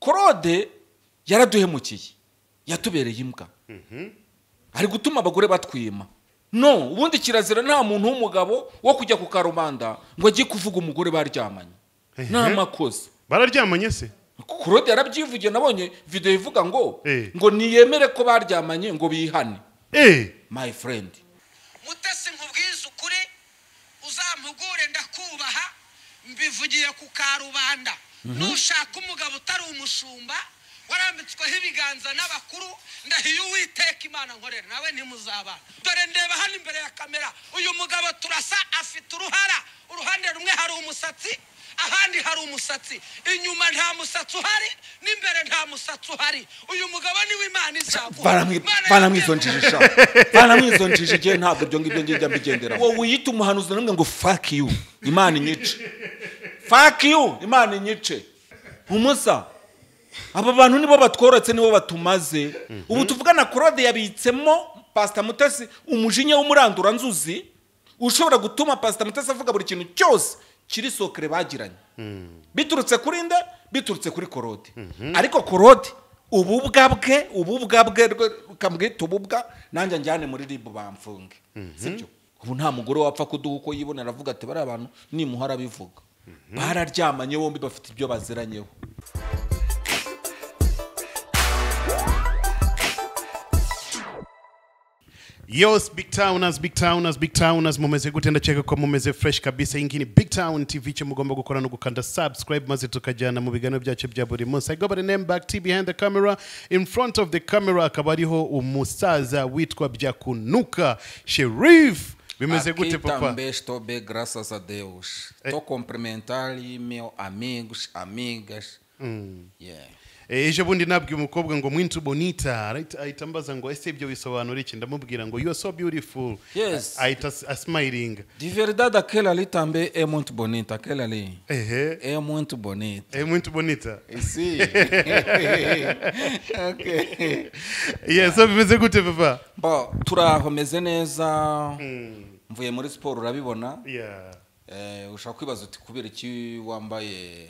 Claude yaraduhemukiye, yatubereye imbwa, ari gutuma abagore batwima. No ubundi kirazira, nta muntu w'umugabo wo kujya ku karubanda ngo ajye kuvuga umugore baryamanye. Nta makosa. Bararyamanye se? Claude yarabyivugiye, nabonye video ivuga ngo ngo niyemere ko baryamanye ngo bihane. My friend Mutesi, nkubwize ukuri, uzampugure, ndakubaha, mbivugiye ku karubanda. Nushaka umugabo utari umushumba warambitsweho ibiganza n'abakuru, ndahiye Uwiteka Imana nkorera, nawe ntimuzabana. Dore ndeba hano imbere ya kamera, uyu mugabo turasa, afite uruhara, uruhande rumwe hari umusatsi, ahandi hari umusatsi, inyuma nta musatsi uhari, n'imbere nta musatsi uhari. Uyu mugabo niwe Imana izaguha. Vana mwizo njiji sha, vana mwizo njiji, je ntabwo ibyo ngibyo njya mbigendera. Wowe wiyita umuhanuzi namwe ngo fuck you, Imana inyice. Fuck you, Imana inyice. Umusa, aba bantu nibo batworotse, nibo batumaze. Ubu tuvugana Claude yabitsemo Pastor Mutesi umujinya w'umurandura nzuzi ushobora gutuma Pastor Mutesi avuga buri kintu cyose kiri sokere bagiranye. Biturutse kuri nde? Biturutse kuri Claude. Ariko Claude ububwa bwe, ububwa bwe kamwita ububwa, nanjye njyane muri RIB bamfunge. Sibyo? Ubu nta mugore wapfa kuduha uko yibonera avuga ati bari abantu nimuhara bivuga. Bararyamanye bombi bafite ibyo baziranyeho. Yos, big towners, big towners, big towners, mumeze gute? Ndacheka ko mumeze fresh kabisa. Ingini Big Town TV, cyo mugomba gukora no gukanda subscribe maze tukajyana mu biganiro byacu bya buri munsi. I go by the name Back T behind the camera, in front of the camera akaba ariho umusaza witwa Byakunuka Sherif. Bimeze gute papa? Também estou bem, graças a Deus. Estou cumprimentar meus amigos, amigas. Yeah. Ejo bundi nabwiye umukobwa ngo mwintu bonita, ahita ambaza ngo ese ibyo bisobanura iki? Ndamubwira ngo you are so beautiful. Yes. Ahita smiling. De verdade, aquela ali também é muito bonita, aquela ali. É muito bonita. É muito bonita. Sim. Okay. Yes, so bimeze gute papa? Bo, turahomeze neza. Mvuye muri sport urabibona. Yeah. Ushaka kwibaza uti kubera iki wambaye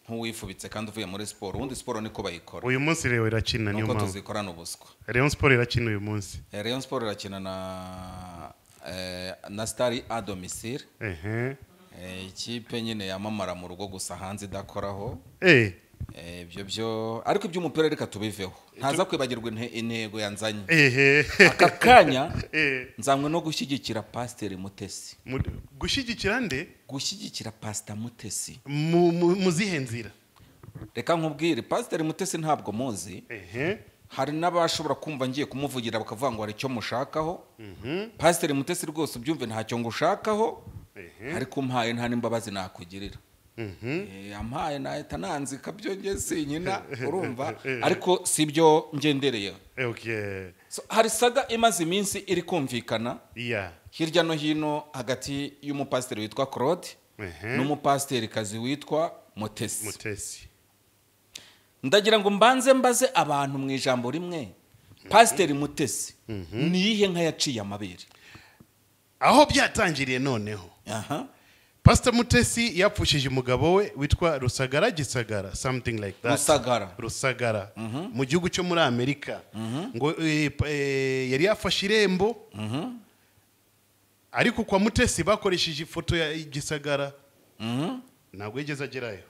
nkuwifubitse kandi uvuye muri sport? Ubundi sport niko bayikora. Uyu munsi rero irakina, niyo mpamvu mpamvu tuzikorana ubuswa. Rayon Sport irakina uyu munsi. Rayon Sport irakina na Star a domicile. Ikipe nyine yamamara mu rugo gusa, hanze idakoraho. Ibyo byo ariko iby'umupira reka tubiveho. Ntaza kwibagirwa intego yanzanye. Aka kanya nzanywe no gushyigikira Pastor Mutesi. Gushyigikira nde? Gushyigikira Pastor Mutesi. Mu zihe nzira? Reka nkubwire, Pastor Mutesi ntabwo muzi. Hari n'abashobora kumva ngiye kumuvugira bakavuga ngo hari icyo mushakaho. Pastor Mutesi rwose ubyumve ntacyo ngushakaho. Ariko umpaye nta n'imbabazi nakugirira. Ampaye nahita nanzika byo nge sinyina, urumva, ariko sibyo ngendereye. So, hari saga imaze iminsi iri kumvikana hirya no hino hagati y'umupasiteri witwa Claude n'umupasiterikazi witwa Mutesi. Mutesi. Ndagira ngo mbanze mbaze abantu mu ijambo rimwe, Pasiteri Mutesi niyihe nka yaciye amabere? Aho byatangiriye noneho. Pastor Mutesi yapfushije umugabo we witwa Rusagara Gisagara, something like that. Rusagara. Rusagara. Mu gihugu cyo muri Amerika. Ngo yari yafashe irembo. Ariko kwa Mutesi bakoresheje ifoto ya Gisagara. Ntabwo yigeze agerayo.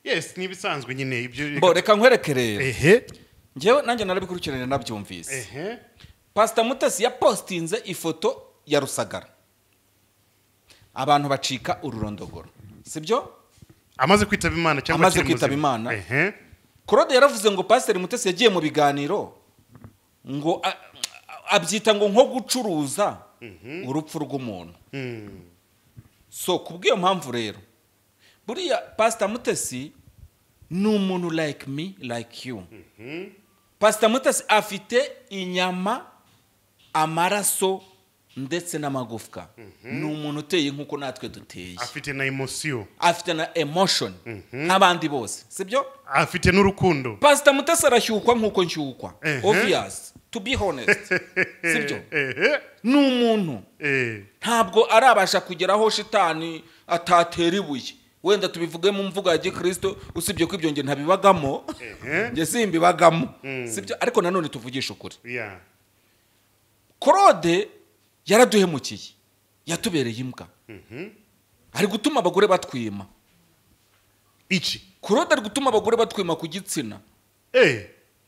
Yes, ni bisanzwe nyine ibyo. Bo reka nkwereke rero. Njyewe nanjye narabikurikiranye nabyumvise. Pastor Mutesi yapostinze ifoto ya Rusagara. Abantu bacika ururondogoro. Sibyo? Amaze kwitaba Imana cyangwa amaze kwitaba Imana. Claude yaravuze ngo Pastor Mutesi yagiye mu biganiro ngo abyita ngo nko gucuruza urupfu rw'umuntu. So kubw'iyo mpamvu rero, buriya Pastor Mutesi ni umuntu like me, like you. Pastor Mutesi afite inyama, amaraso ndetse n'amagufwa. Ni umuntu uteye nkuko natwe duteye. Afite na emotion. Afite na emotion nk'abandi bose, sibyo? Afite n'urukundo. Pastor Mutesi arashyukwa nkuko nshyukwa. Obvious, to be honest. Sibyo? Ni umuntu. Ntabwo arabasha kugeraho shitani atatera ibuye. Wenda tubivuge mu mvugo ya gikristo, usibye ko ibyo nge ntabibagamo, nge simbibagamo, sibyo? Ariko nanone tuvugisha ukuri. Claude yaraduhemukiye, yatubereye imbwa. Ari gutuma abagore batwima. Iki Claude ari gutuma abagore batwima ku gitsina.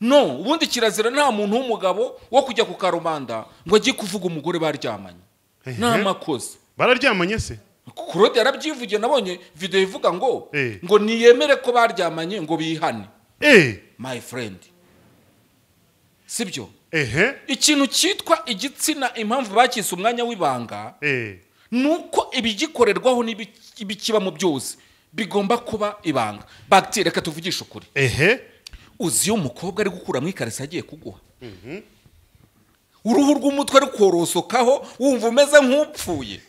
No, ubundi kirazira nta muntu w'umugabo wo kujya ku karubanda ngo ajye kuvuga umugore baryamanye. Nta makosa. Bararyamanye se? Claude yarabyivugiye, nabonye video ivuga ngo ngo niyemere ko baryamanye ngo bihane. My friend. Sibyo? Ikintu cyitwa igitsina, impamvu bakise umwanya w'ibanga, nuko ibigikorerwaho n'ibikibamo byose bigomba kuba ibanga. Bagti, reka tuvugishe ukuri. Uzi iyo umukobwa ari gukura mu ikarisa agiye kuguha, uruhu rw'umutwe rukorosokaho, wumva umeze nk'upfuye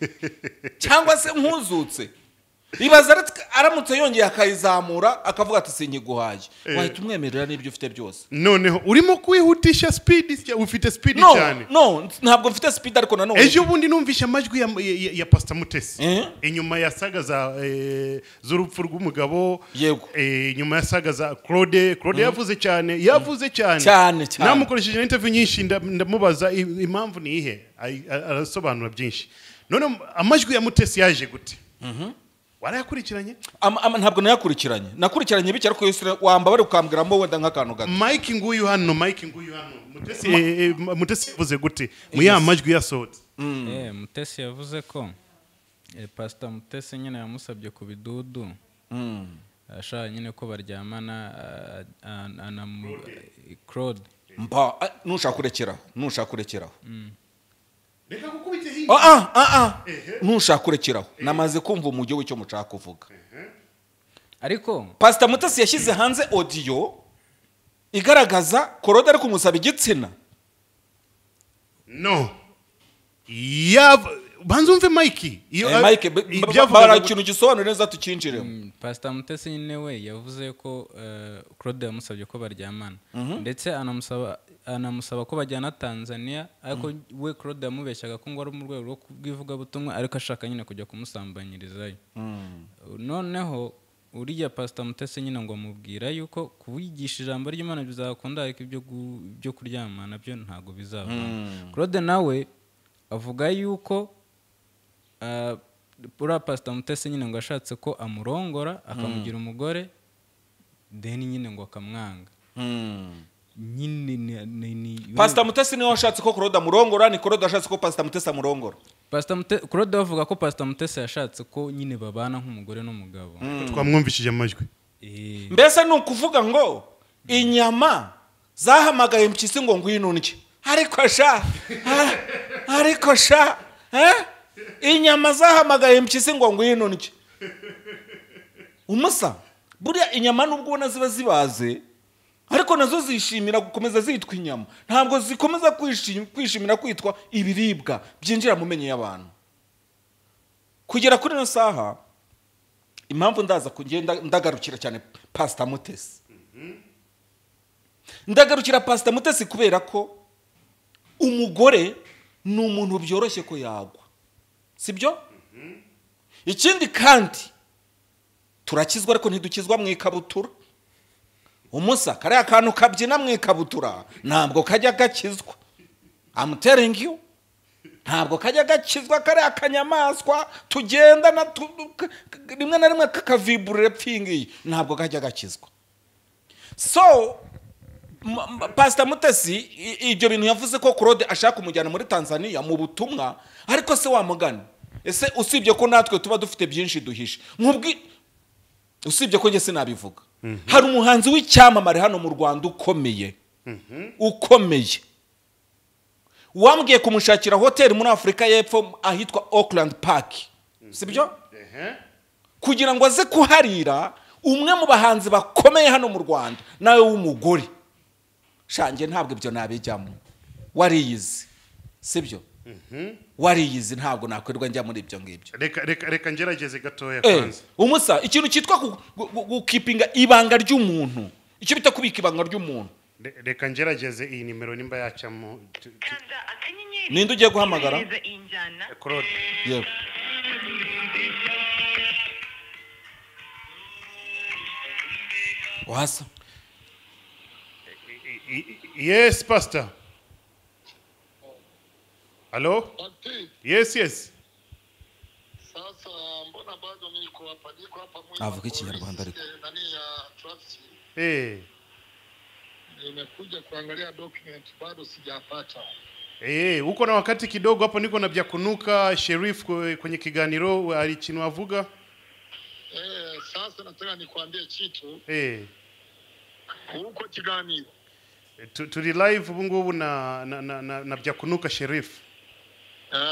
cyangwa se nk'uzutse. Ibaza aramutse yongeye akayizamura akavuga ati sinkiguhaye, wahita umwemerera n'ibyo ufite byose. Noneho urimo kwihutisha speed, ufite speed cyane. No, ntabwo mfite speed, ariko nanone ejo bundi numvisha amajwi ya Pastor Mutesi inyuma ya saga za z'urupfu rw'umugabo, inyuma ya saga za Claude. Claude yavuze cyane, yavuze cyane cyane. Namukoresheje interview nyinshi, ndamubaza impamvu ni ihe, arasobanura byinshi. None amajwi ya Mutesi yaje gute? Warayakurikiranye? Ntabwo nayakurikiranye. Nakurikiranye bike, ariko yose wamba bari ukambwiramo wenda nk'akantu gato. Mike nguyu hano, Mike nguyu hano. Mutesi Mutesi yavuze gute mu ya majwi yasohotse? Mutesi yavuze ko Pastor Mutesi nyine yamusabye ku bidudu. Ashaka nyine ko baryamana na Claude. Mba nushaka kurekeraho, nushaka kurekeraho. Reka gukubite hingi. Nushaka kurekeraho. Namaze kumva umujyo w'icyo mushaka kuvuga. Ariko Pastor Mutesi yashyize hanze audio igaragaza Claude ari kumusaba igitsina. No. Banza umve Mike. Iyo Mike bara ikintu gisobanura neza tukinjiremo. Pastor Mutesi nyine we yavuze ko Claude yamusabye ko baryamana, ndetse anamusaba ko bajyana Tanzania, ariko we Claude yamubeshyaga ko ngo ari mu rwego rwo kubwivuga butumwa, ariko ashaka nyine kujya kumusambanyirizayo. Noneho uriya Pastor Mutesi nyine ngo amubwira yuko kuwigisha ijambo ry'Imana bizakunda, ariko ibyo kuryamana byo ntago bizava. Claude nawe avuga yuko uriya Pastor Mutesi nyine ngo ashatse ko amurongora akamugira umugore, then nyine ngo akamwanga. Nyine ni Pastor Mutesi niwe washatse ko Claude amurongora, ni Claude ashatse ko Pastor Mutesi amurongora. Pastor Mutesi, Claude avuga ko Pastor Mutesi yashatse ko nyine babana nk'umugore n'umugabo. Twamwumvishije amajwi. Mbese ni ukuvuga ngo inyama zahamagaye mpyisi ngo ngwino ndye. Ariko sha, ariko sha, inyama zahamagaye mpyisi ngo ngwino ndye. Umusa, buriya inyama nubwo ubona ziba zibaze, ariko nazo zishimira gukomeza zitwa inyama. Ntabwo zikomeza kwishimira kwitwa ibiribwa byinjira mu menyo y'abantu. Kugera kuri ino saha, impamvu ndaza kugenda ndagarukira cyane Pastor Mutesi. Ndagarukira Pastor Mutesi kubera ko umugore ni umuntu byoroshye ko yagwa. Sibyo? Ikindi kandi turakizwa ariko ntidukizwa mu ikabutura. Umusa kariya kantu kabyina mu ikabutura ntabwo kajya gakizwa. I'm telling you, ntabwo kajya gakizwa kariya kanyamaswa tugenda na rimwe na rimwe kakaviburire pfingiye, ntabwo kajya gakizwa. So Pastor Mutesi ibyo bintu yavuze ko Claude ashaka kumujyana muri Tanzania mu butumwa, ariko se wamugana ese usibye ko natwe tuba dufite byinshi duhishe, nkubwi usibye ko nge sinabivuga. Hari umuhanzi w'icyamamare hano mu Rwanda ukomeye, ukomeye, wambwiye kumushakira hoteli muri Afurika y'Epfo ahitwa Auckland Park, sibyo? Kugira ngo aze kuharira umwe mu bahanzi bakomeye hano mu Rwanda nawe w'umugore. Shange ntabwo ibyo nabijyamo, wariyizi, sibyo? Wariyizi, ntabwo nakwirwa njya muri ibyo ngibyo. Reka ngerageze gatoya kwanza. Umusa, ikintu cyitwa gukipinga ibanga ry'umuntu, icyo bita kubika ibanga ry'umuntu. Reka ngerageze iyi nimero nimba yacamo. Ninde ugiye guhamagara? Claude. Yego. Wasa. Yes, pastor. Hello? Yes, yes. Sasa mbona bado niko hapa mwima. Avuga ikinyarwanda ariko. Nani ya traffic. Nimekuja kuangalia document bado sijapata. Uko na wakati kidogo hapo, niko na bya kunuka Sheriff kwenye kiganiro alichinwa avuga. Sasa nataka nikwambie kitu. Uko kiganiro. Turi live ubu ngubu na bya kunuka Sheriff.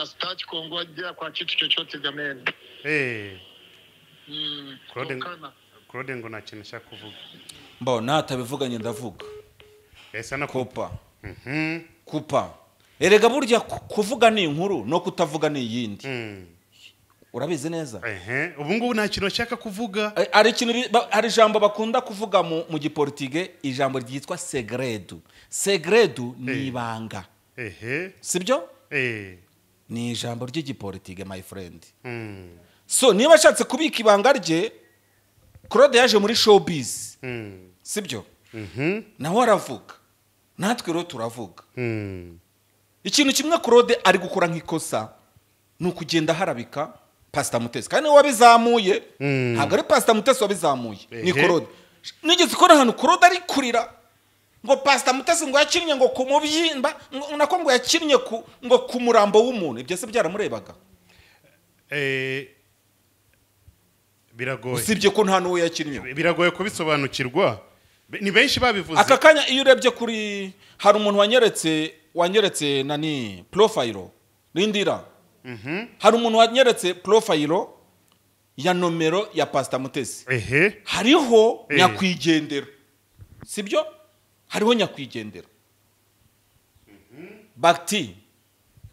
Sitaki kuongea kwa kitu chochote jamani. Claude ngo nakinisha kuvuga. Mbo natabivuganye ndavuga. Sana kupa. Kupa. Erega burya kuvuga ni inkuru no kutavuga ni yindi. Urabizi neza? Ubu ngubu nta kintu nshaka kuvuga. Ari ikintu, hari ijambo bakunda kuvuga mu giportige, ijambo ryitwa segredo. Segredo ni ibanga. Sibyo? Ni ijambo ry'igipolitike my friend. So niba ashatse kubika ibanga rye, Claude yaje muri showbiz. Sibyo? Nawe aravuga. Natwe rero turavuga. Ikintu kimwe Claude ari gukora nk'ikosa ni ukugenda harabika Pastor Mutesi. Kandi wabizamuye, ntabwo ari Pastor Mutesi wabizamuye, ni Claude. Nigeze ikora ahantu Claude ari kurira ngo Pastor Mutesi ngo yakinnye ngo kumubyimba, nako ngo yakinnye ngo ku murambo w'umuntu. Ibyo se byaramurebaga? Biragoye. Usibye ko nta n'uwo yakinnye. Biragoye kubisobanukirwa. Ni benshi babivuze. Aka kanya iyo urebye kuri hari umuntu wanyeretse nani profile rindira. Hari umuntu wanyeretse profile ya nomero ya Pastor Mutesi. Hariho nyakwigendera. Sibyo? Hariho nyakwigendera. Bakti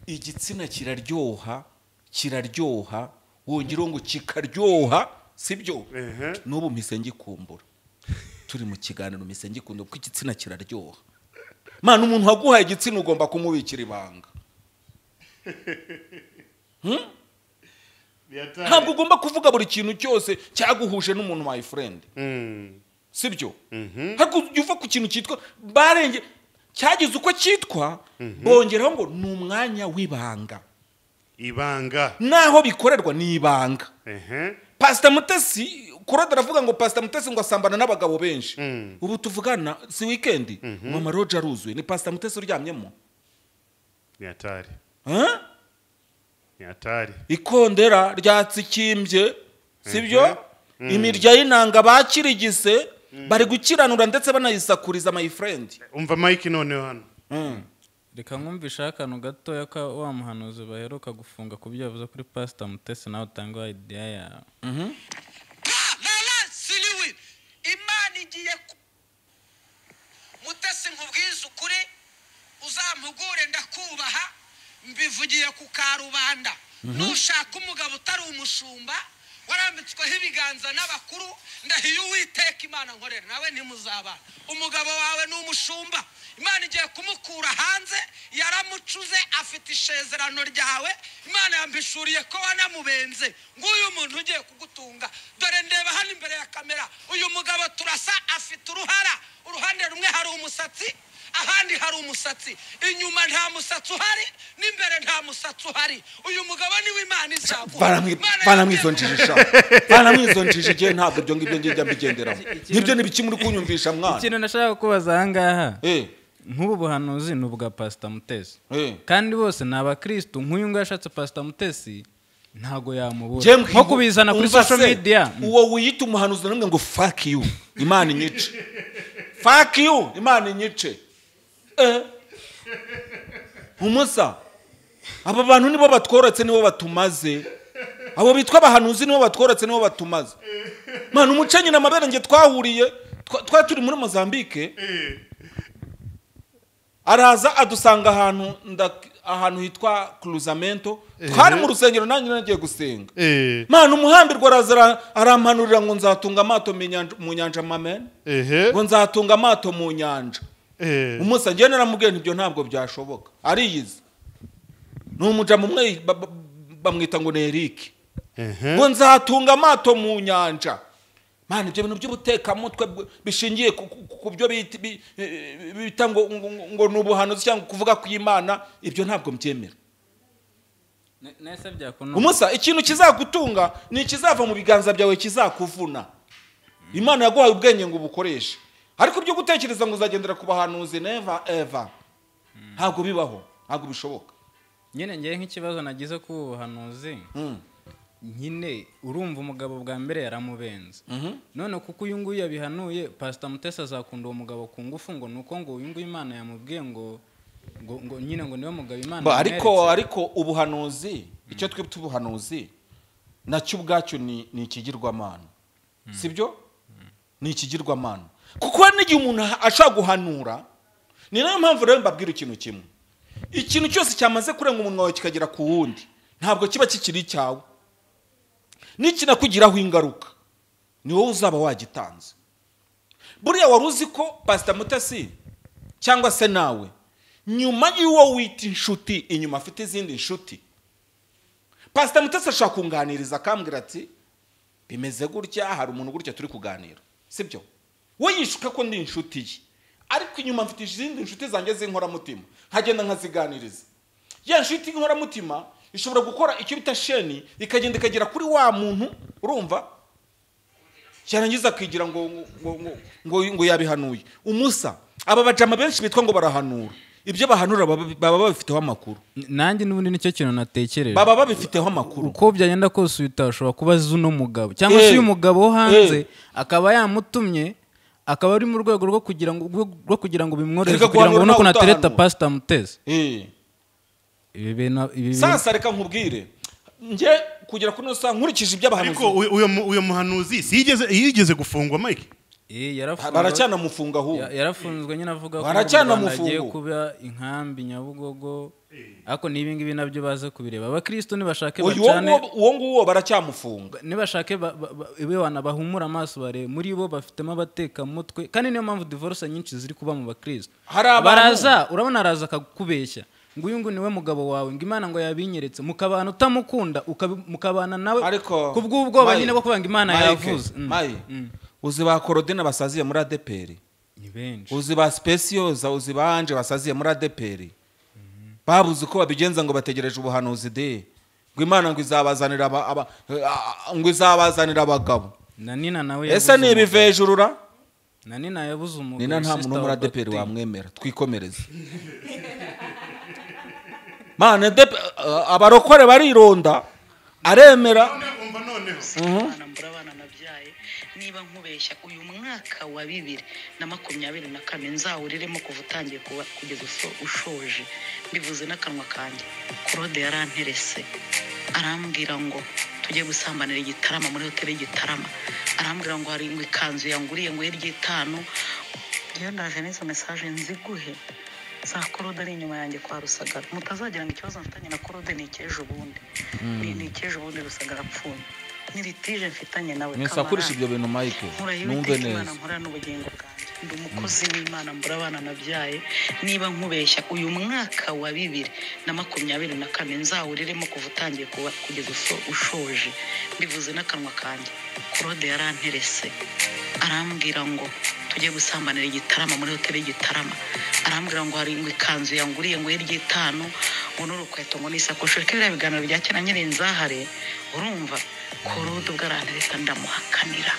igitsina kiraryoha, kiraryoha, wongera ngo kikaryoha, sibyo? N'ubu mpise ngikumbura. Turi mu kiganiro mpise ngikunda kuko igitsina kiraryoha. Mana, umuntu waguhaye igitsina ugomba kumubikira ibanga. Ntabwo ugomba kuvuga buri kintu cyose cyaguhuje n'umuntu my friend. Sibyo? Ariko uva ku kintu cyitwa barenge cyagize uko cyitwa, bongeraho ngo ni umwanya w'ibanga. Ibanga. Naho bikorerwa ni ibanga. Pastor Mutesi, Claude aravuga ngo Pastor Mutesi ngo asambana n'abagabo benshi. Ubu tuvugana si weekend, Mama Roger aruzuye, ni Pastor Mutesi uryamyemo. Ni hatari. Ni hatari. Ikondera ryatsikimbye, sibyo? Imirya y'inanga bakirigise, bari gukiranura ndetse banayisakuriza my friend. Umva Mike noneho hano. Reka nkumvisha akantu gatoya ka wa muhanuzi baheruka gufunga ku byo yavuze kuri Pastor Mutesi, nawe utanga idea yawe. Imana igiye Mutesi nkubwize ukuri, uzampugure ndakubaha, mbivugiye ku karubanda. Nushaka umugabo utari umushumba warambitsweho ibiganza n'abakuru, ndahiye Uwiteka Imana nkorera nawe ntimuzabana. Umugabo wawe ni umushumba, Imana igiye kumukura hanze, yaramucuze, afite ishezerano ryawe. Imana yambishuriye ko wanamubenze. Nguyu muntu ugiye kugutunga, dore ndeba hano imbere ya kamera, uyu mugabo turasa, afite uruhara, uruhande rumwe hari umusatsi, ahandi hari umusatsi, inyuma nta musatsi uhari, n'imbere nta musatsi uhari. Uyu mugabo niwe Imana izaguha. Baramwizonjisha. Baramwizonjisha je, ntabwo ibyo ngibyo njya mbigenderamo. Nibyo nibiki muri kunyumvisha mwana. Ikintu nashaka kubaza aha ngaha. Nk'ubu buhanuzi ni ubwa Pastor Mutesi. Kandi bose ni abakristo, nk'uyu nguyu yashatse Pastor Mutesi ntago yamubura. Nko kubizana kuri social media. Uwo wiyita umuhanuzi namwe ngo fuck you. Imana inyice. Fuck you, Imana inyice. Umusa aba bantu nibo batworotse, nibo batumaze. Abo bitwa abahanuzi nibo batworotse, nibo batumaze. Mana, umucenyi na mabere nge twahuriye, twari turi muri Mozambique. Araza adusanga ahantu hitwa Cruzamento. Twari mu rusengero nanjye nagiye gusenga. Mana, umuhambirwa araza arampanurira ngo nzatunga amato mu nyanja, mamen. Ngo nzatunga amato mu nyanja. Umusa njye naramubwiye nti ibyo ntabwo byashoboka. Ariyizi. Ni umujamu umwe bamwita ngo ni Eric. Ngo nzatunga amato mu nyanja. Mana, ibyo bintu by'ubutekamutwe bishingiye ku byo bita ngo ni ubuhanuzi cyangwa kuvuga kw'Imana, ibyo ntabwo mbyemera. Umusa, ikintu kizagutunga ni ikizava mu biganza byawe kizakuvuna. Imana yaguhaye ubwenge ngo ubukoreshe, ariko ibyo gutekereza ngo uzagendera ku bahanuzi, never ever, ntabwo bibaho, ntabwo bishoboka. Nyine ngiye nk'ikibazo nagize ku buhanuzi, nyine urumva umugabo bwa mbere yaramubenze, none kuko uyu nguyu yabihanuye, Pastor Mutesi azakunda uwo mugabo ku ngufu, ngo nuko ngo uyu nguyu Imana yamubwiye ngo ngo nyine ngo niwe mugabo Imana. Ariko ubuhanuzi, icyo twita ubuhanuzi nacyo ubwacyo ni ikigirwamana, sibyo? Ni ikigirwamana, kuko n'igihe umuntu ashaka guhanura. Ni nayo mpamvu rero mbabwira ikintu kimwe: ikintu cyose cyamaze kurenga umunwa wawe kikagera ku wundi, ntabwo kiba kikiri icyawe, nikinakugiraho ingaruka ni wowe uzaba wagitanze. Buriya wari uzi ko Pastor Mutesi cyangwa se nawe, nyuma y'uwo wita inshuti, inyuma afite izindi nshuti. Pastor Mutesi ashaka kunganiriza akambwira ati bimeze gutya, hari umuntu gutya turi kuganira, sibyo? We yishuka ko ndi inshuti ye, ariko inyuma mfite izindi nshuti zanjye z'inkoramutima, nkagenda nkaziganiriza. Ya nshuti y'inkoramutima ishobora gukora icyo bita sheni, ikagenda ikagera kuri wa muntu, urumva, cyarangiza akigira ngo ngo ngo yabihanuye. Umusa, aba bajama benshi bitwa ngo barahanura, ibyo bahanura baba babifiteho amakuru. Nanjye n'ubundi nicyo kintu natekereje, baba babifiteho amakuru. Uko byagenda kose utashobora kubaza uno mugabo cyangwa se uyu mugabo wo hanze akaba yamutumye, akaba ari mu rwego rwo kugira ngo bimworohere, kugira ngo nuko natereta Pastor Mutesi. Ibi bintu sasa reka nkubwire, nge kugera kuno sa nkurikije iby'abahanuzi. Ariko uyo muhanuzi yigeze gufungwa, Mike? Baracyanamufunga ahubwo. Yarafunzwe nyine, avuga ko agiye kuba inkambi Nyabugogo, ariko nibi ngibi nabyo baze kubireba. Abakristo nibashake bacane uwo nguwo baracyamufunga, nibashake wana bahumura amaso bare muri bo bafitemo abateka mutwe. Kandi niyo mpamvu divorce nyinshi ziri kuba mu bakristo. Baraza, urabona, araza akakubeshya ngo uyu ngo niwe mugabo wawe, ngo Imana ngo yabinyeretse, mukabana utamukunda, mukabana nawe kubw'ubwoba nyine bwo kubanga Imana yavuze. Uzi ba Korodina basaziye muri ADPR, ni benshi. Uzi ba Specioza, uzi ba Ange basaziye muri ADPR, babuze uko babigenza ngo bategereje ubuhanuzi de ngo Imana ngo izabazanira ngo izabazanira abagabo. Na Nina nawe ese ni ibivejurura? Na Nina yabuze umugabo. Nina nta muntu muri ADPR wamwemera, twikomereze. Mana, abarokore barironda, aremera. Niba nkubeshya, uyu mwaka wa 2024 nzawuriremo kuva utangiye kugeza ushoje, mbivuze n'akanwa kanjye. Claude yaranterese, arambwira ngo tujye gusambanira Igitarama muri hoteli y'Igitarama, arambwira ngo hari ngo ikanzu yanguriye ngo hirya 5. Iyo ndaje n'izo message nziguhe za Claude ari inyuma yanjye kwa Rusagara, mutazagira ngo ikibazo mfitanye na Claude ni icy'ejo bundi, ni icy'ejo bundi Rusagara apfuye, ni litije mfitanye nawe. Nisakurisha ibyo bintu Mike, numve neza. Nkora n'ubugingo bwanjye, ndi umukozi w'Imana, mbura abana nabyaye. Niba nkubeshya, uyu mwaka wa 2024 nzawuriremo kuva utangiye kugeza ushoje, mbivuze n'akanwa kanjye. Claude yaranterese, arambwira ngo tujye gusambanira Igitarama muri hoteli y'Igitarama, arambwira ngo hari ngo ikanzu yanguriye ngo hirya 5, ngo n'urukweto ngo n'isakoshi. Reka biriya biganiro bya kera nyiri nzahare, urumva Claude ubwo arantereta ndamuhakanira.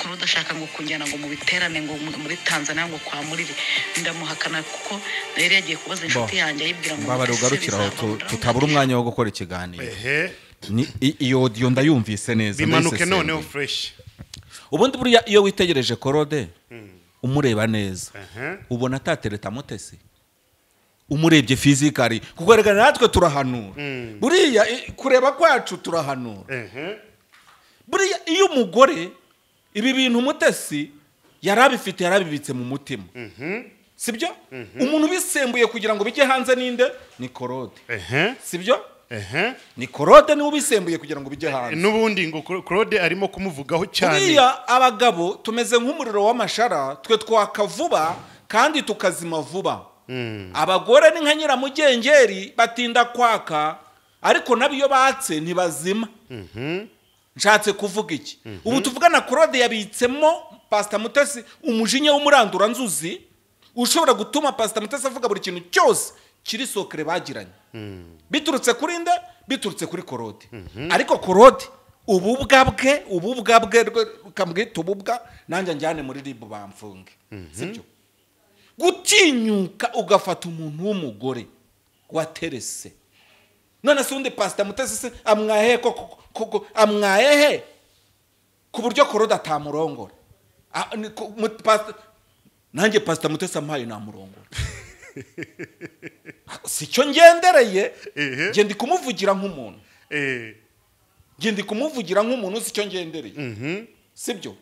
Claude ashaka ngo kunjyana ngo mu biterane ngo muri Tanzania ngo kwa Muriri, ndamuhakana kuko yari yagiye kubaza inshuti yanjye ayibwira ngo babarugarukira aho tutabura umwanya wo gukora ikiganiro. Ni iyo audio ndayumvise neza, bimanuke noneho fresh. Ubundi buriya iyo witegereje Claude umureba neza, ubona atatereta Mutesi umurebye physically, kuko rega natwe turahanura. Buriya kureba kwacu turahanura. Buriya iyo umugore ibi bintu Mutesi yarabifite, yarabibitse mu mutima, sibyo? Umuntu bisembuye kugira ngo bijye hanze ninde? Ni Claude, sibyo? Ni Claude niwe ubisembuye kugira ngo bijye hanze. N'ubundi ngo Claude arimo kumuvugaho cyane. Buriya abagabo tumeze nk'umuriro w'amashara, twe twaka vuba kandi tukazima vuba. Abagore ni nka nyiramugengeri, batinda kwaka, ariko nabo iyo batse ntibazima. Nshatse kuvuga iki? Ubu tuvugana Claude yabitsemo Pastor Mutesi umujinya w'umurandura nzuzi ushobora gutuma Pastor Mutesi avuga buri kintu cyose kiri sokere bagiranye. Biturutse kuri nde? Biturutse kuri Claude. Ariko Claude ububwa bwe kamwita ububwa, nanjye njyane muri RIB bamfunge. Sibyo? Gutinyuka ugafata umuntu w'umugore waterese. None se undi Pastor Mutesi se amwahehe koko amwahehe ku buryo Claude atamurongora? Nanjye Pastor Mutesi ampaye namurongora. Si cyo ngendereye, nge ndi kumuvugira nk'umuntu. Nge ndi kumuvugira nk'umuntu, si cyo ngendereye. Sibyo?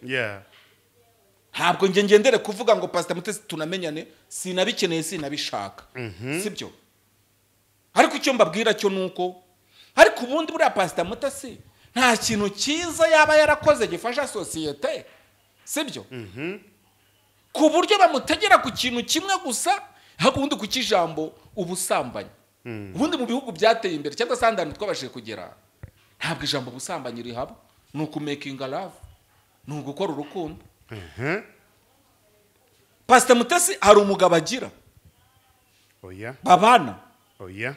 Ntabwo nge ngendere kuvuga ngo Pastor Mutesi tunamenyane, sinabikeneye sinabishaka. Sibyo? Ariko icyo mbabwira cyo nuko ariko ubundi buriya Pastor Mutesi nta kintu cyiza yaba yarakoze gifasha sosiyete. Sibyo? Ku buryo bamutegera ku kintu kimwe gusa, hakundi ku kijambo ubusambanyi. Ubundi mu bihugu byateye imbere cyangwa se ahandi twabashije kugera, ntabwo ijambo ubusambanyi rihaba. Ni ukumakinga love, ni ugukora urukundo. Pastor Mutesi hari umugabo agira. Oya. Babana. Oya.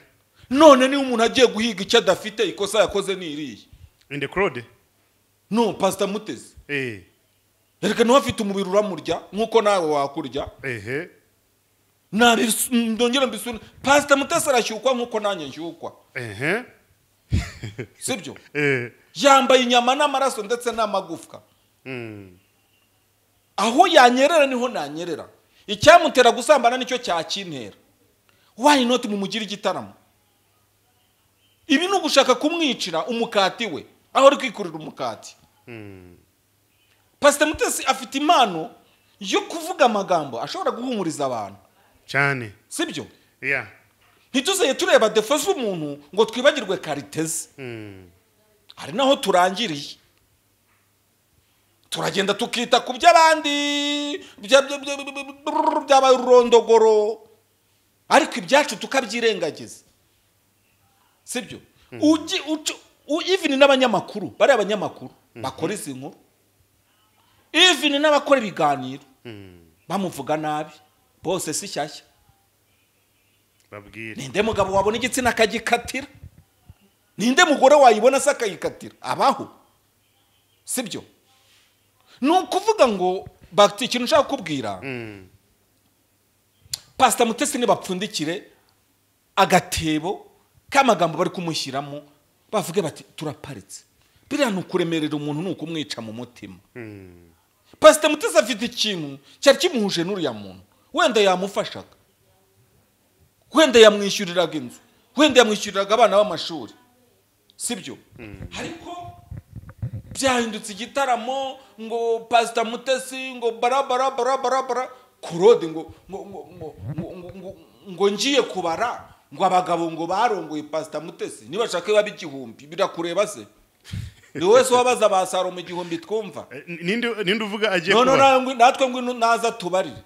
None ni umuntu agiye guhiga icyo adafite, ikosa yakoze ni iriye. Inde Claude? No, Pastor Mutesi. Reka niwe afite umubiri uramurya nkuko nawe wakurya. Ndongera mbisune. Pastor Mutesi arashyukwa nkuko nanjye nshyukwa. Sibyo? Yambaye inyama n'amaraso ndetse n'amagufwa. Aho yanyerera niho nanyerera. Icyamutera gusambana nicyo cyakintera. Why not mumugira igitaramo? Ibi ni ugushaka kumwicira umukati we, aho ari kwikurira umukati. Pastor Mutesi afite impano yo kuvuga amagambo ashobora guhumuriza abantu cyane. Sibyo? Yeah. Ntituzeye tureba defo z'umuntu ngo twibagirwe kariteze. Hari naho turangiriye. Turagenda tukita ku by'abandi by'abarondogoro, ariko ibyacu tukabyirengagiza. Sibyo? Even n'abanyamakuru, bari abanyamakuru bakora izi nkuru, even n'abakora ibiganiro bamuvuga nabi, bose si shyashya. Babwire. Ninde mugabo wabona igitsina akagikatira? Ninde mugore wayibona se akayikatira? Abaho. Sibyo? Ni ukuvuga ngo bakiti ikintu nshaka kubwira. Pastor Mutesi nibapfundikire agatebo k'amagambo bari kumushyiramo, bavuge bati turaparitse. Biriya ni ukuremerera umuntu, ni ukumwica mu mutima. Pastor Mutesi afite ikintu cyari kimuhuje n'uriya muntu, wenda yamufashaga, wenda yamwishyuriraga inzu, wenda yamwishyuriraga abana b'amashuri. Sibyo? Ariko byahindutse igitaramo ngo Pastor Mutesi ngo bara bara bara bara bara Claude ngo ngo ngo ngo ngo ngiye kubara ngo abagabo ngo barongoye Pastor Mutesi nibashaka babe 1000. Birakureba se? Ni wese wabaza ba Salomo 1000 twumva. Ninde uvuga agiye kuba? No, natwe ngo naza tubarire.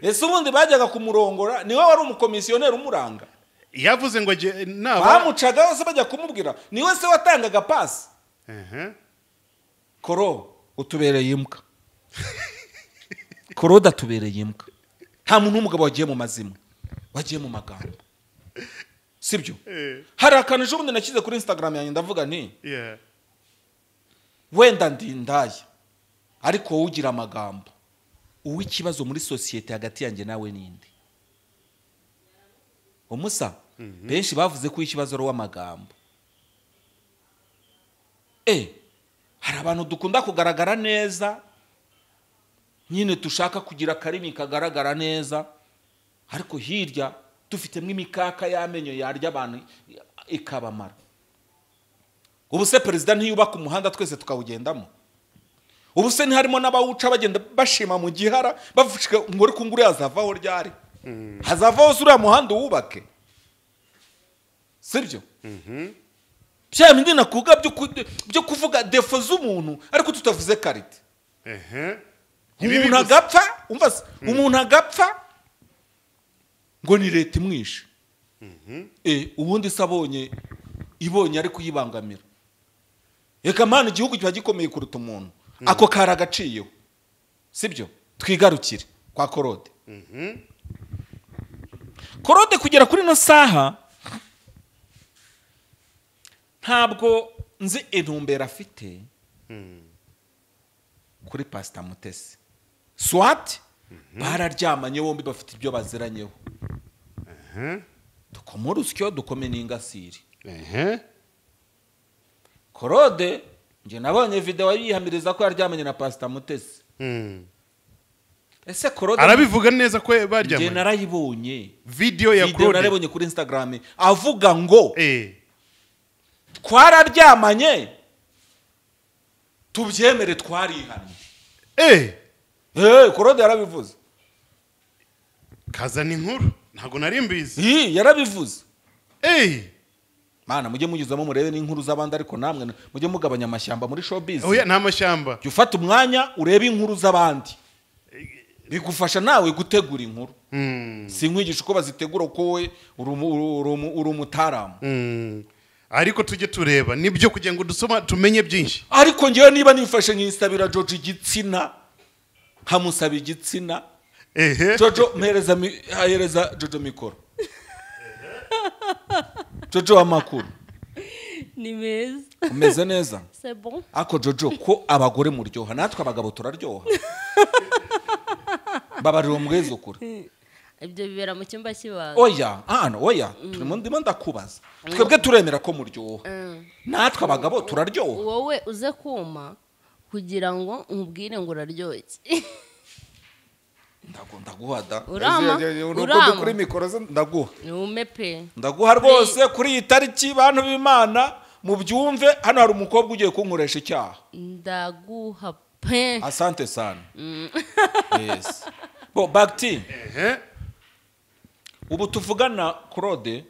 Ese ubundi bajyaga kumurongora niwe wari umukomisiyoneri umuranga? Yavuze ngo naba bamucaga bose bajya kumubwira, niwe se watangaga pasi. Koro utubereye imbwa. Koro datubereye imbwa. Nta muntu w'umugabo wagiye mu mazima, wagiye mu magambo. Sibyo? Hari akantu ejo bundi nashyize kuri Instagram yanjye ndavuga nti wenda ndi indaya, ariko wowe ugira amagambo. Uw'ikibazo muri sosiyete hagati yanjye nawe ninde? Umusa benshi bavuze ko ikibazo ari uw'amagambo. Hari abantu dukunda kugaragara neza, nyine tushaka kugira akarimi kagaragara neza, ariko hirya dufitemo imikaka y'amenyo yarya abantu ikabamara. Ubu se perezida ntiyubaka umuhanda twese tukawugendamo? Ubu se ntiharimo n'abawuca bagenda bashima mu gihara bavuga ngo ariko nguriya azavaho ryari? Hazavaho se uriya muhanda uwubake? Sibyo? Bya bindi nakuga byo kuvuga defo z'umuntu ariko tutavuze karite. Umuntu agapfa, umva se, umuntu agapfa ngo ni leta imwishe. Ubundi se abonye ibonye ari kuyibangamira. Reka mana, igihugu kiba gikomeye kuruta umuntu. Ako kari agaciyeho, sibyo? Twigarukire kwa Claude. Claude kugera kuri ino saha ntabwo nzi intumbero afite kuri Pastor Mutesi. Swat bararyamanye bombi, bafite ibyo baziranyeho. Dukoma urusyo, dukome n'ingasire. Claude njye nabonye video yihamiriza ko yaryamanye na Pastor Mutesi. Ese Claude arabivuga neza ko baryamanye? Njye narayibonye video ya Claude, narayibonye kuri Instagram avuga ngo twararyamanye tubyemere twarihannye. Claude yarabivuze. Kazana inkuru ntago nari mbizi. Yarabivuze. Mana, mujye mugizamo murebe n'inkuru z'abandi, ariko namwe mujye mugabanya amashyamba muri showbiz. Oya, nta mashyamba. Jya ufata umwanya urebe inkuru z'abandi, bigufasha nawe gutegura inkuru. Sinkwigisha uko bazitegura uko wowe uri umutaramu. Ariko tujye tureba nibyo kugira ngo dusoma tumenye byinshi. Ariko ngewe niba nifashe nkisabira Jojo igitsina, nkamusaba igitsina, Jojo mpereza Jojo mikoro. Jojo amakuru ni meza. Umeze neza? C'est bon. Ako Jojo, ko abagore muryoha, natwe abagabo turaryoha. Babarira umwezo kure. Ibyo bibera mu cyumba cy'ibanga. Oya, oya, turimo ndimo ndakubaza. Twebwe turemera ko muryoha. Natwe abagabo turaryoha. Wowe uze kuma kugira ngo nkubwire ngo uraryoshye. Ndaguha da. Urama. Kuri mikoro ndaguha. Nume pe. Ndaguha rwose kuri iyi tariki, bantu b'Imana mubyumve, hano hari umukobwa ugiye kunkoresha icyaha. Ndaguha pe. Asante sana. Yes. Bo Bakti. Ubu tuvugana Claude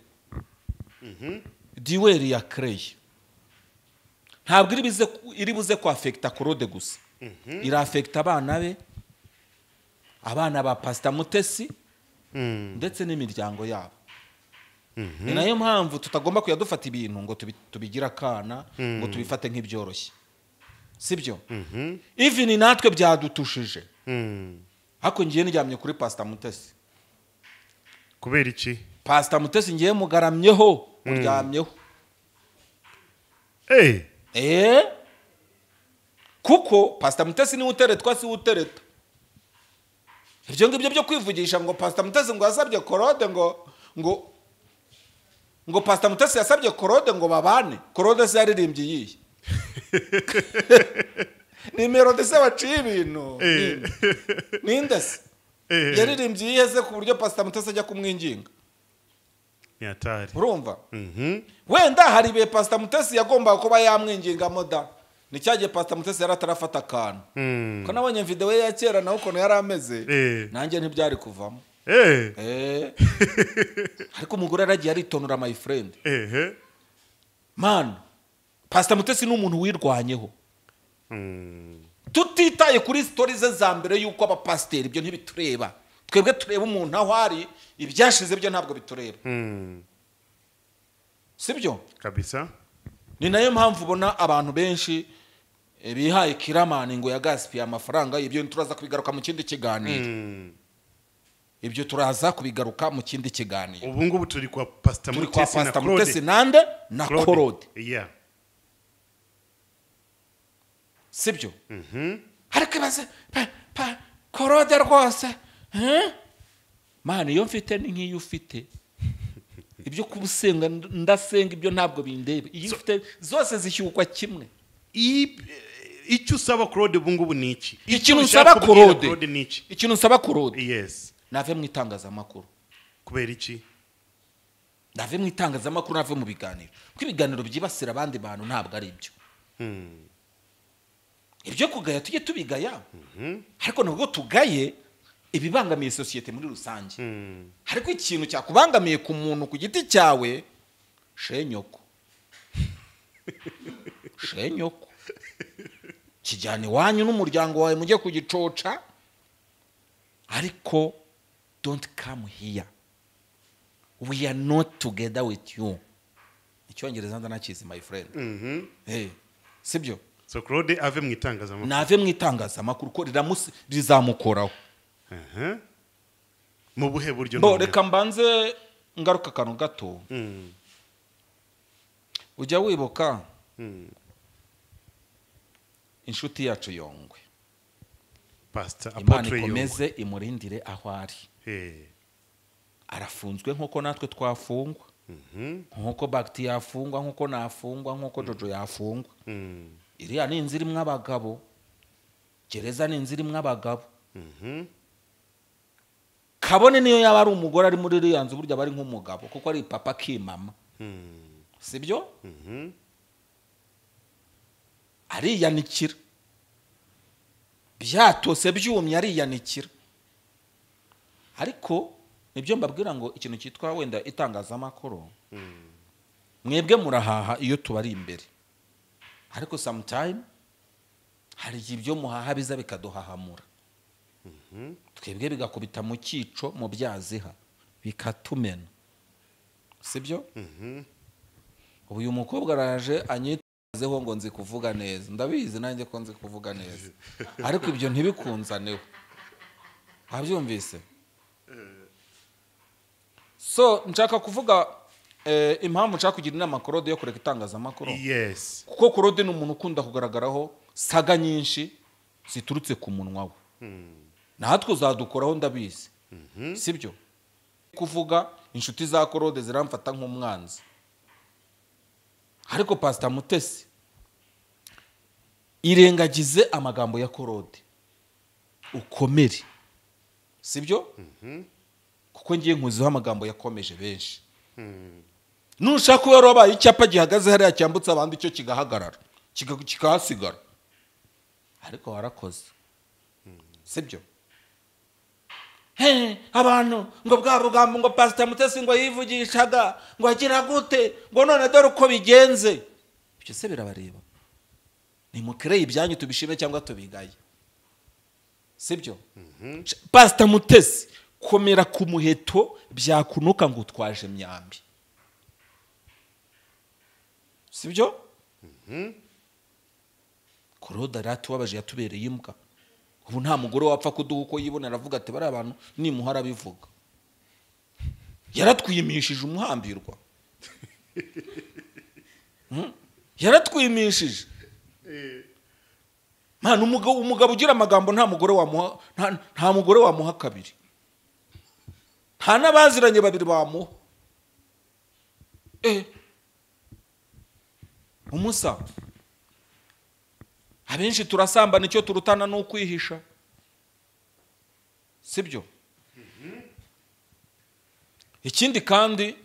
Diweri ya Crey. Ntabwo iri buze ku affecta Claude gusa. Ira affecta abana be, abana ba Pastor Mutesi ndetse n'imiryango yabo. Ni nayo mpamvu tutagomba kuyadufata ibintu ngo tubigira akana, ngo tubifate nk'ibyoroshye, sibyo? Even natwe byadutushije. Ariko ngiye ndyamye kuri Pastor Mutesi. Kubera iki? Pastor Mutesi ngiye mugaramyeho, muryamyeho. Kuko Pastor Mutesi ni uteretwa si utereta. Ibyo ngibyo byo kwivugisha ngo Pastor Mutesi ngo yasabye Claude ngo Pastor Mutesi yasabye Claude ngo babane. Claude se yaririmbye yiye. Ni melody se baciye ibintu. Ninde se? Yaririmbye yiye se ku buryo Pastor Mutesi ajya kumwinginga. Ni atari. Urumva? Wenda hari be Pastor Mutesi yagomba kuba yamwinginga moda. Ni cyagiye Pastor Mutesi yaratarafata akantu. Ko nabonye video ye ya kera naho ukuntu yari ameze, nanjye ntibyari kuvamo. Ariko umugore aragiye aritonora my friend. Man, Pastor Mutesi ni umuntu wirwanyeho. Tutitaye kuri stories ze za mbere yuko abapasteri, ibyo ntibitureba. Twebwe tureba umuntu aho ari, ibyashize byo ntabwo bitureba. Sibyo? Kabisa. Ni nayo mpamvu ubona abantu benshi bihaye Kiramani ngo yagasipiye amafaranga, ibyo turaza kubigaruka mu kindi kiganiro. Ibyo turaza kubigaruka mu kindi kiganiro. Ubu ngubu turi kwa Pastor Mutesi na Claude. Mutesi nande na Claude. Yeah. Sibyo? Ariko baze pa Claude rwose. Man, iyo mfite ni nkiyo ufite. Ibyo kubusenga ndasenga ibyo ntabwo bindebe. Iyo ufite zose zishyukwa kimwe. Icyo usaba Claude ubu ngubu ni iki? Ikintu usaba Claude ni iki? Ikintu usaba Claude. Yes. Nave mu itangazamakuru. Kubera iki? Nave mu itangazamakuru, nave mu biganiro. Kuko ibiganiro byibasira abandi bantu ntabwo ari ibyo. Ibyo kugaya tujye tubigaya. Ariko nubwo tugaye ibibangamiye societe muri rusange. Ariko ikintu cyakubangamiye ku muntu ku giti cyawe, shenyoko. Shenyoko. Kijyane wanyu n'umuryango wawe mujye kugicoca. Ariko don't come here. We are not together with you. Icyongereza ndanakizi my friend. Sibyo? So Claude ave mu itangazamakuru. Nave mu itangazamakuru ko rizamukoraho. Mu buhe buryo? Bo reka mbanze ngaruka akantu gato. Ujya wibuka inshuti yacu Yongwe, Pastor Imana Apotre Yongwe, ikomeze imurindire aho ari. Arafunzwe nkuko natwe twafungwa, nkuko Bagiti yafungwa, nkuko nafungwa, nkuko Jojo yafungwa. Iriya ni inzira imwe abagabo, gereza ni inzira imwe abagabo. Kabone niyo yaba ari umugore ari muri iriya nzu, burya bari nk'umugabo kuko ari papa kimama. Sibyo? Ariyanikira byatose byumye, ariyanikira. Ariko nibyo mbabwira ngo ikintu cyitwa wenda itangazamakuru, mwebwe murahaha iyo tubari imbere, ariko sometime hari ibyo muhaha biza bikaduhahamura, twebwe bigakubita mu cyico mu byaziha bikatumena. Sibyo? Ubu uyu mukobwa araje anyitazeho ngo nzi kuvuga neza, ndabizi nanjye ko nzi kuvuga neza, ariko ibyo ntibikunzaneho. Wabyumvise? So nshaka kuvuga impamvu nshaka kugira inama Claude yo kureka itangazamakuru. Yes. Kuko Claude ni umuntu ukunda kugaragaraho saga nyinshi ziturutse ku munwa we. Natwe uzadukoraho ndabizi. Sibyo? Kuvuga inshuti za Claude ziramfata nk'umwanzi. Ariko Pastor Mutesi, irengagize amagambo ya Claude, ukomere. Sibyo? Kuko ngiye nkuziho amagambo yakomeje benshi. Nushaka kuba wabaye icyapa gihagaze hariya cyambutse abandi cyo kigahagarara, kikahasigara. Ariko warakoze. Sibyo? He, abantu ngo bwa rugambo ngo Pastor Mutesi ngo yivugishaga ngo agira gute, ngo none dore uko bigenze. Ibyo se birabareba? Nimukereye ibyanyu tubishime cyangwa tubigaye. Sibyo? Pastor Mutesi, komera ku muheto byakunuka ngo utwaje myambi. Sibyo? Claude aratubabaje, yatubereye imbwa. Ubu nta mugore wapfa kuduha uko yibonera, aravuga ati bari abantu nimuhara bivuga. Yaratwimishije umuhambirwa. Yaratwimishije. Mana, umugabo ugira amagambo nta mugore wamuha, nta mugore wamuha kabiri. Nta n'abaziranye babiri bamuha. Umusa, abenshi turasambana, icyo turutana ni ukwihisha. Sibyo? Ikindi kandi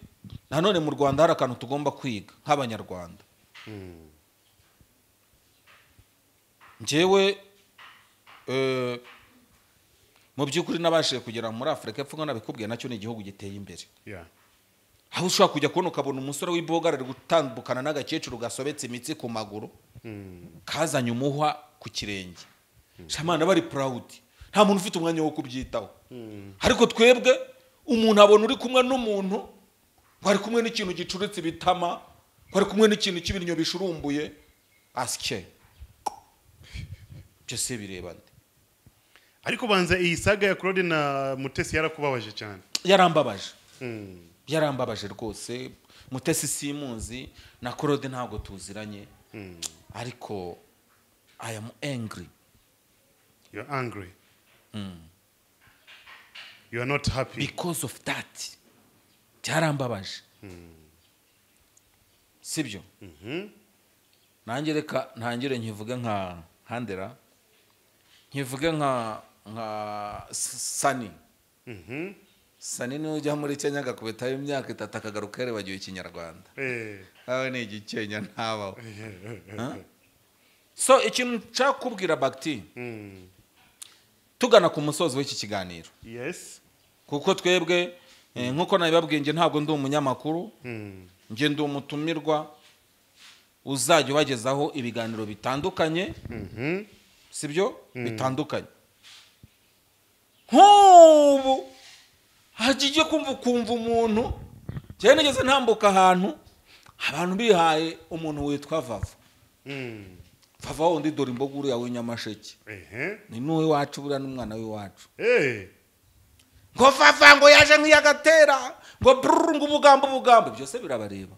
nanone mu Rwanda hari akantu tugomba kwiga nk'Abanyarwanda. Njyewe mu by'ukuri nabashije kugera muri Afurika y'Epfo, nabikubwiye, nacyo ni igihugu giteye imbere. Aho ushobora kujya kubona ukabona umusore w'ibogara ari gutandukana n'agakecuru gasobetse imitsi ku maguru, kazanye umuhwa ku kirenge. Shamana bari proud. Nta muntu ufite umwanya wo kubyitaho. Ariko twebwe umuntu abona uri kumwe n'umuntu, wari kumwe n'ikintu gicuritse ibitama, wari kumwe n'ikintu cy'ibinyo bishurumbuye, asike. Byo se bireba nde? Ariko banza iyi saga ya Claude na Mutesi yarakubabaje cyane. Yarambabaje. Yarambabaje rwose. Mutesi simuzi na Claude ntabwo tuziranye. Ariko I am angry. You're angry. You are not happy. Because of that. Byarambabaje. Sibyo? Nanjye reka ntangire nkivuge nka Handera, nkivuge nka Sani. Sani niwe ujya muri Kenya agakubitayo imyaka 3 akagaruka yarebagiwe Ikinyarwanda. Awe ni igikenya ntabaho. So ikintu nshaka kubwira Bagiti, tugana ku musozo w'iki kiganiro. Yes. Kuko twebwe nkuko nabibabwiye, nge ntabwo ndi umunyamakuru, nge ndi umutumirwa uzajya ubagezaho ibiganiro bitandukanye. Sibyo? Bitandukanye. Nk'ubu hagiye kumva umuntu, njye nigeze ntambuka ahantu abantu bihaye umuntu witwa Vava. Vava wundi dore imboga uriya w'inyamasheke. Ni n'uw'iwacu buriya n'umwana w'iwacu. Ngo Vava ngo yaje nk'iyagatera ngo brrr ngo ubugambo ubugambo byose birabareba.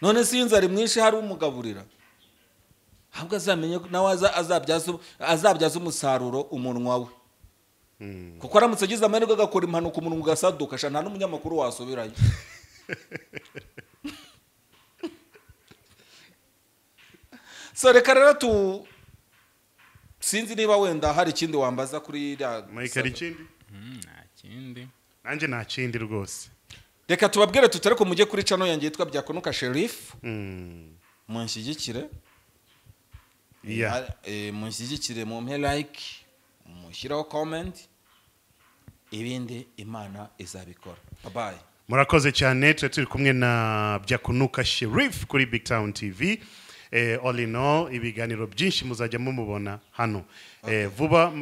None si inzara mwinshi hari umugaburira. Ahubwo azamenye nawe azabyaza umusaruro umunwa we. Kuko aramutse agize amahirwe agakora impanuka umunwa ugasaduka, sha nta n'umunyamakuru wasubirayo. So reka rero tu sinzi niba wenda hari ikindi wambaza kuri iriya. Mike, hari ikindi? Nta kindi. Nanjye nta kindi rwose. Reka tubabwire tutari ko mujye kuri channel yanjye yitwa Byakunuka Sheriff. Munshyigikire. Munshyigikire, mumpe like, mushyiraho comment, ibindi Imana izabikora. Bye bye. Murakoze cyane, turi turi kumwe na Byakunuka Sheriff kuri Big Town TV. All in all, ibiganiro byinshi muzajya mumubona hano. Vuba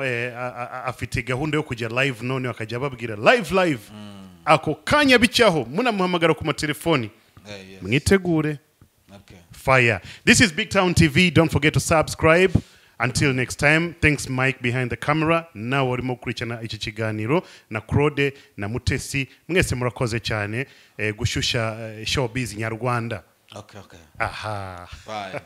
afite gahunda yo kujya live, none akajya ababwira live live. Ako kanya bicyaho munamuhamagara ku matelefoni. Yes. Mwitegure. Fire. This is Big Town TV. Don't forget to subscribe. Until next time, thanks Mike behind the camera. Nawe urimo gukurikirana iki kiganiro na Claude na Mutesi, mwese murakoze cyane gushyushya showbiz nyarwanda. Okay. Aha. Bye.